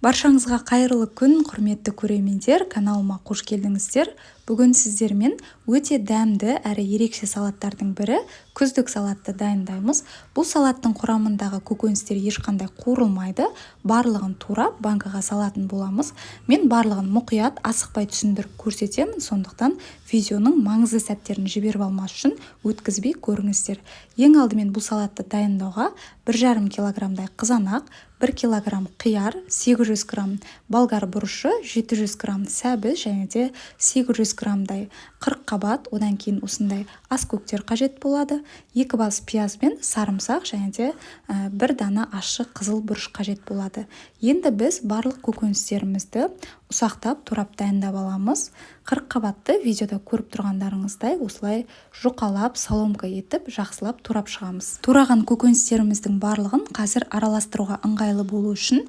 Баршаңызға қайырлы күн, құрметті көрермендер, каналыма қош келдіңіздер. Бүгін сіздермен өте дәмді әрі ерекше салаттардың бірі күздік салатты дайындаймыз. Бұл салаттың құрамындағы көкөністер ешқандай қуырылмайды, барлығын турап банкаға салатын боламыз. Мен барлығын мұқият, асықпай түсіндіріп көрсетемін, сондықтан видеоның маңызды сәттерін жіберіп алмас үшін өткізбей көріңіздер. Ең алдымен бұл салатты дайындауға 1,5 килограммдай қызанақ, 1 килограмм қияр, 800 грамм болгар бұрышы, 700 грамм сәбіз және де 800 граммдай қырыққабат, одан кейін осындай аскөктер қажет болады, 2 бас пияз бен сарымсақ және де 1 дана ащы қызыл бұрыш қажет болады. Енді біз барлық көкөністерімізді ұсақтап турап дайындап аламыз. Қырыққабатты видеода көріп тұрғандарыңыздай осылай жұқалап, соломка етіп, жақсылап турап шығамыз. Тураған көкөністеріміздің барлығын қазір араластыруға ыңғайлы болу үшін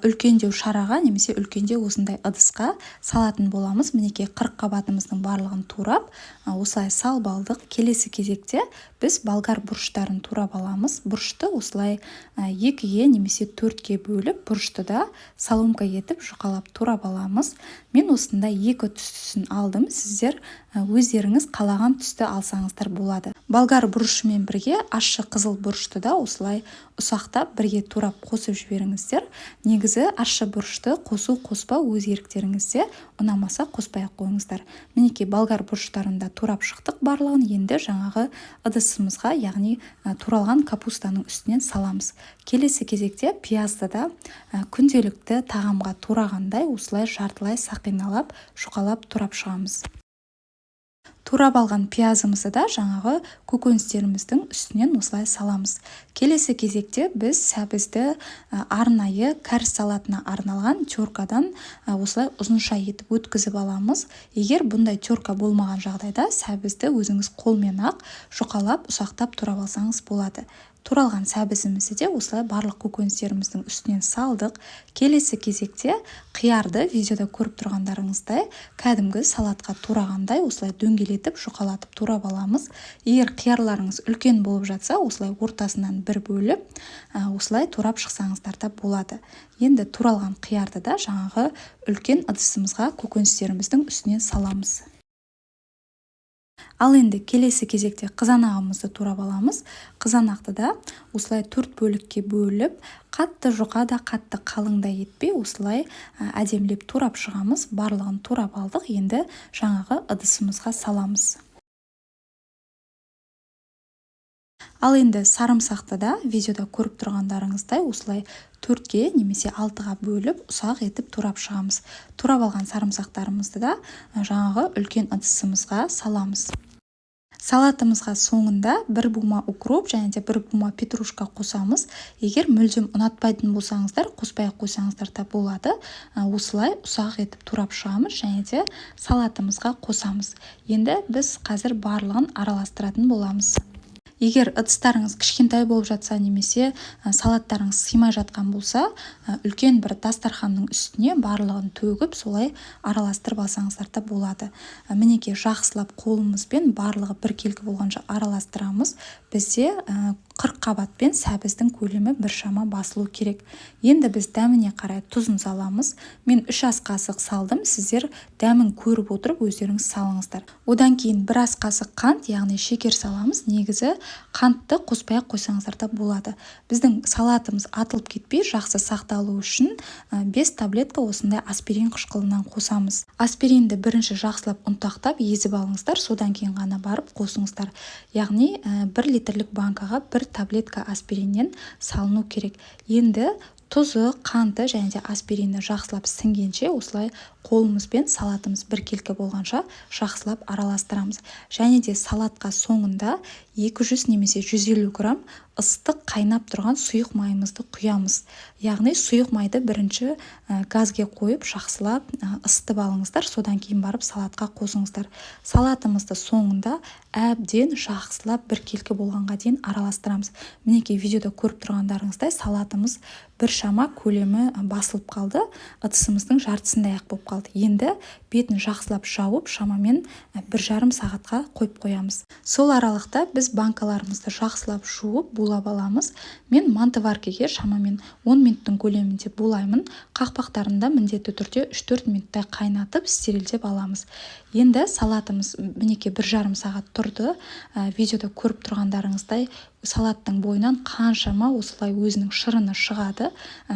үлкендеу шараға немесе үлкендеу осындай ыдысқа салатын боламыз. Мінекей, қырыққабатымыздың барлығын турап, осылай салып алдық. Келесі кезекте біз болгар бұрыштарын турап аламыз. Бұрышты осылай 2-ге немесе 4-ке бөліп, бұрышты да соломка етіп жұқалап турап аламыз. Мен осындай 2 түстісін алдым. Сіздер өздеріңіз қалаған түсті алсаңыздар болады. Болгар бұрышымен бірге ащы қызыл бұрышты да осылай ұсақтап бірге турап қосып жіберіңіздер. Негізі ащы бұрышты қосу қоспау өз еріктеріңізде, ұнамаса қоспай ақ қойыңыздар. Мінекей, болгар бұрыштарын да турап шықтық барлығын. Енді жаңағы ыдысымызға, яғни туралған капустаның үстінен саламыз. Келесі кезекте пиязды да күнделікті тағамға турағандай осылай жартылай сақиналап, жұқалап турап шығамыз. Турап алған пиязымызды да жаңағы көкөністеріміздің үстінен осылай саламыз. Келесі кезекте біз сәбізді арнайы кәріс салатына арналған теркадан осылай ұзынша етіп өткізіп аламыз. Егер бұндай терка болмаған жағдайда сәбізді өзіңіз қолмен ақ жұқалап, ұсақтап турап алсаңыз болады. Туралған сәбізімізді де осылай барлық көкөністеріміздің үстінен салдық. Келесі кезекте қиярды видеода көріп тұрғандарыңыздай кәдімгі салатқа турағандай осылай дөңгелетіп, жұқалатып турап аламыз. Егер қиярларыңыз үлкен болып жатса, осылай ортасынан бір бөліп, осылай турап шықсаңыздар да болады. Енді туралған қиярды да жаңағы үлкен ыдысымызға көкөністеріміздің үстінен саламыз. Ал енді келесі кезекте қызанағымызды турап аламыз. Қызанақты да осылай 4 бөлікке бөліп, қатты жұқа да, қатты қалың да етпей, осылай әдемілеп турап шығамыз. Барлығын турап алдық, енді жаңағы ыдысымызға саламыз. Ал енді сарымсақты да видеода көріп тұрғандарыңыздай осылай 4-ке немесе 6-ға бөліп, ұсақ етіп турап шығамыз. Турап алған сарымсақтарымызды да жаңағы үлкен ыдысымызға саламыз. Салатымызға соңында 1 бума укроп және де 1 бума петрушка қосамыз. Егер мүлдем ұнатпайтын болсаңыздар, қоспай ақ қойсаңыздар да болады. Осылай ұсақ етіп турап шығамыз және де салатымызға қосамыз. Енді біз қазір барлығын араластыратын боламыз. Егер ыдыстарыңыз кішкентай болып жатса немесе салаттарыңыз сыймай жатқан болса, үлкен бір дастарханның үстіне барлығын төгіп, солай араластырып алсаңыздар да болады. Мінекей, жақсылап қолымызбен барлығы біркелкі болғанша араластырамыз. Бізде қырыққабат пен сәбіздің көлемі біршама басылу керек. Енді біз дәміне қарай тұзын саламыз. Мен 3 ас қасық салдым, сіздер дәмін көріп отырып өздеріңіз салыңыздар. Одан кейін 1 ас қасық қант, яғни шекер саламыз. Негізі қантты қоспай ақ қойсаңыздар да болады. Біздің салатымыз атылып кетпей, жақсы сақталу үшін 5 таблетка осындай аспирин қышқылынан қосамыз. Аспиринді бірінші жақсылап ұнтақтап езіп алыңыздар, содан кейін ғана барып қосыңыздар. Яғни 1 литрлік банкаға 1 таблетка аспириннен салыну керек. Енді тұзы, қанты және де аспирині жақсылап сіңгенше осылай қолымызбен салатымыз біркелкі болғанша жақсылап араластырамыз. Және де салатқа соңында 200 немесе 150 грамм ыстық қайнап тұрған сұйық майымызды құямыз. Яғни сұйық майды бірінші газге қойып жақсылап ысытып алыңыздар, содан кейін барып салатқа қосыңыздар. Салатымызды соңында әбден жақсылап біркелкі болғанға дейін араластырамыз. Мінекей, видеода көріп тұрғандарыңыздай салатымыз біршама көлемі басылып қалды, ыдысымыздың жартысындай ақ болып қалды. Енді бетін жақсылап жауып, шамамен 1,5 сағатқа қойып қоямыз. Сол аралықта біз банкаларымызды жақсылап жуып, булап аламыз. Мен мантоваркаге шамамен 10 минуттың көлемінде булаймын. Қақпақтарын да міндетті түрде 3-4 минуттай қайнатып, стерилдеп аламыз. Енді салатымыз мінекей 1,5 сағат тұрды. Видеода көріп тұрғандарыңыздай, салаттың бойынан қаншама осылай өзінің шырыны шығады.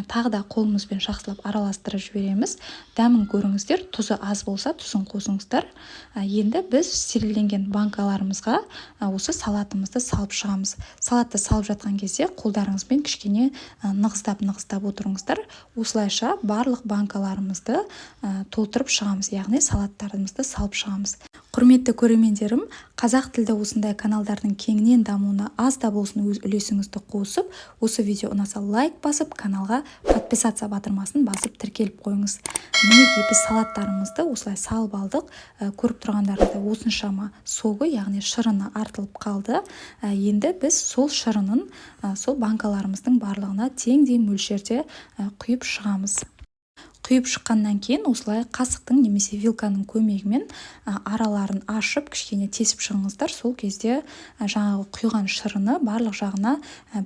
Тағы да қолымызбен жақсылап араластырып жібереміз. Дәмін көріңіздер, тұзы аз болса, тұзын қосыңыздар. Енді біз стерилденген банкаларымызға осы салатымызды салып шығамыз. Салатты салып жатқан кезде қолдарыңызбен кішкене нығыздап-нығыздап отырыңыздар. Осылайша барлық банкаларымызды толтырып шығамыз, яғни салаттарымызды салып шығамыз. Құрметті көрермендерім, қазақ тілді осындай каналдардың кеңінен дамуына аз да болсын өз үлесіңізді қосып, осы видео ұнаса, лайк басып, каналға подписаться батырмасын басып, тіркеліп қойыңыз. Мінекей, біз салаттарымызды осылай салып алдық. Көріп тұрғандарыңыздай, осыншама согы, яғни шырыны артылып қалды. Енді біз сол шырынын сол банкаларымыздың барлығына теңдей мөлшерде құйып шығамыз. Құйып шыққаннан кейін осылай қасықтың немесе вилканың көмегімен араларын ашып, кішкене тесіп шығыңыздар. Сол кезде жаңағы құйған шырыны барлық жағына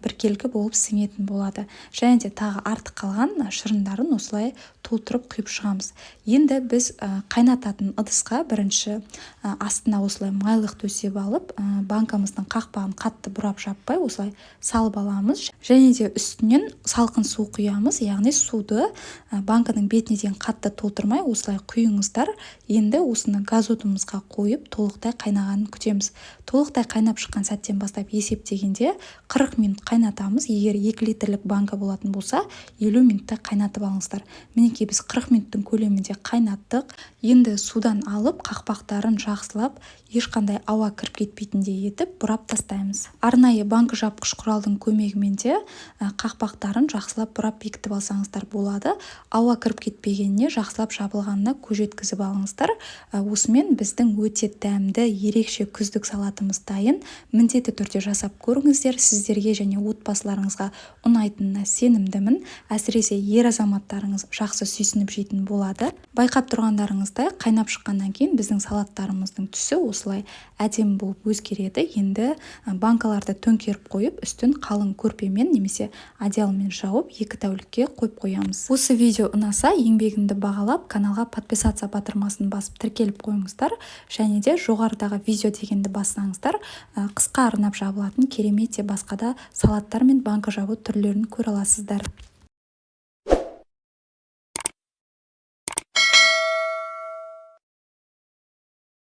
біркелкі болып сіңетін болады. Және де тағы артық қалған шырындарын осылай толтырып құйып шығамыз. Енді біз қайнататын ыдысқа бірінші астына осылай майлық төсеп алып, банкамыздың қақпағын қатты бұрап жаппай, осылай салып аламыз. Және де үстінен салқын су құямыз, яғни суды банканың бетіне дейін қатты толтырмай, осылай құйыңыздар. Енді осыны газ отымызға қойып, толықтай қайнағанын күтеміз. Толықтай қайнап шыққан сәттен бастап есептегенде, 40 минут қайнатамыз. Егер 2 литрлік банка болатын болса, 50 минуттай қайнатып алыңыздар. Мінекей, біз 40 минуттың көлемінде қайнаттық. Енді судан алып, қақпақтарын жақсылап, ешқандай ауа кіріп кетпейтіндей етіп бұрап тастаймыз. Арнайы банка жапқыш құралдың көмегімен де қақпақтарын жақсылап бұрап бекітіп алсаңыздар болады. Ауа кіріп кетпегеніне, жақсылап жабылғанына көз жеткізіп алыңыздар. Осымен біздің өте дәмді, ерекше күздік салатымыз дайын. Міндетті түрде жасап көріңіздер. Сіздерге және отбасыларыңызға ұнайтынына сенімдімін. Әсіресе ер азаматтарыңыз жақсы сүйсініп жейтін болады. Байқап тұрғандарыңыздай, қайнап шыққаннан кейін біздің салаттарымыздың түсі осылай әдемі болып өзгереді. Енді банкаларды төңкеріп қойып, үстін қалың көрпемен немесе одеялмен жауып, 2 тәулікке қойып қоямыз. Осы видео ұнаса, еңбегімді бағалап, каналға подписаться батырмасын басып, тіркеліп қойыңыздар. Және де жоғарыдағы видео дегенді бассаңыздар, қысқа арнап жабылатын керемет те басқа да салаттар мен банка жабу түрлерін көре аласыздар.